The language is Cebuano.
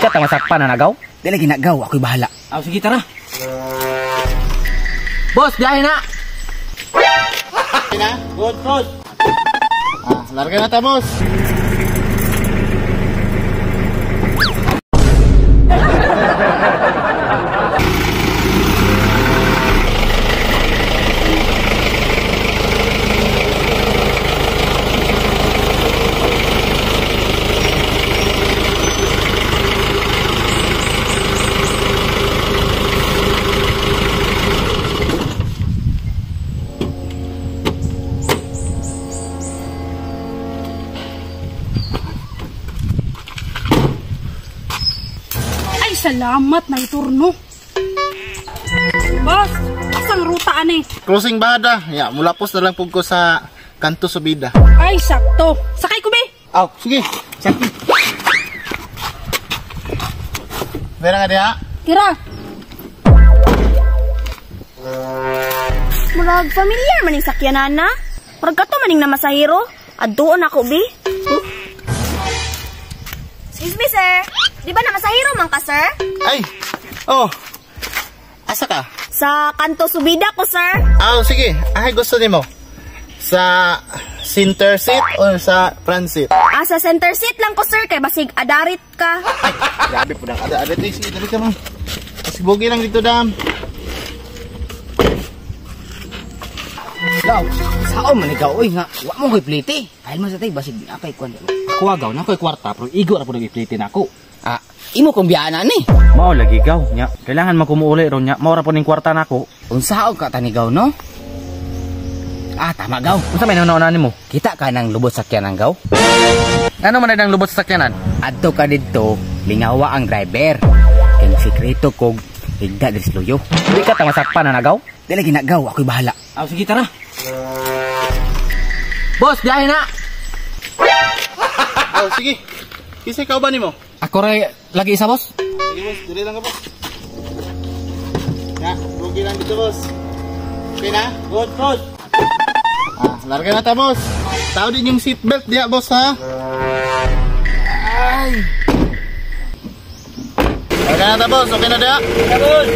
ka ta masakpan na nagaw? Dili ginagaw, ako'y bahala. Aw, sige tara. Boss, biyahe na. Okay na? Good, boss. Ah, larga na ta, boss. Ay, salamat na iturno. Boss, asang ruta ani? Crossing bada. Ya, mulapos na lang pug ko sa kanto subida. Ay, sakto. Sakay ko be. Aw, sige. Sakti. Meron ka diha? Tira. Murag familiar maning sakyanan na. Murag kato maning na masahero. Adtuon ako bi. Huh? Excuse me, sir. Di ba na masahero man ka, sir? Ay. Oh. Asa ka? Sa kanto subida ko, sir. Aw, sige. Ay, gusto nimo. Sa center seat o sa front seat? Ah, sa center seat lang ko, sir. Kay basig adarit ka. Ay, grabe po nang ada-ada. Sige, dali ka, ma'am. Sibugi lang dito, dam. Gaw, sao man ikaw oy nga wa mo koy plite. Dahil man sa tay basig na kay kwan. Ako agaw na ko'y kwarta pero igo ra pud ang iplite nako. Ah, imo kong biyaanan ni. Mao lagi gaw nya. Kailangan man kumuuli ron nya. Mao ra pud ning kwarta nako. Unsaon ka tanigaw no? Ah, tama gaw. Unsa may nauna nimo? Kita ka ng lubot sakyanan gaw. Ano man ang lubot sa sakyanan? Adto ka didto, lingawa ang driver. Kay sikreto kog higda diri sa luyo. Di ka ta masakpan na nagaw? Dili ginagaw, ako'y bahala. Aw, sige tara. Boss, biyahe na. Aw, sige. Kinsa kauban nimo? Ako ra lagi isa, boss. Sige, boss. Dili lang ka, boss. Ya, bugi lang dito, boss. Okay na? Good, boss. Ah, larga na ta, boss. Tao din yung seatbelt diha, boss, ha? Ay. Larga na ta, boss. Okay na diha? Boss.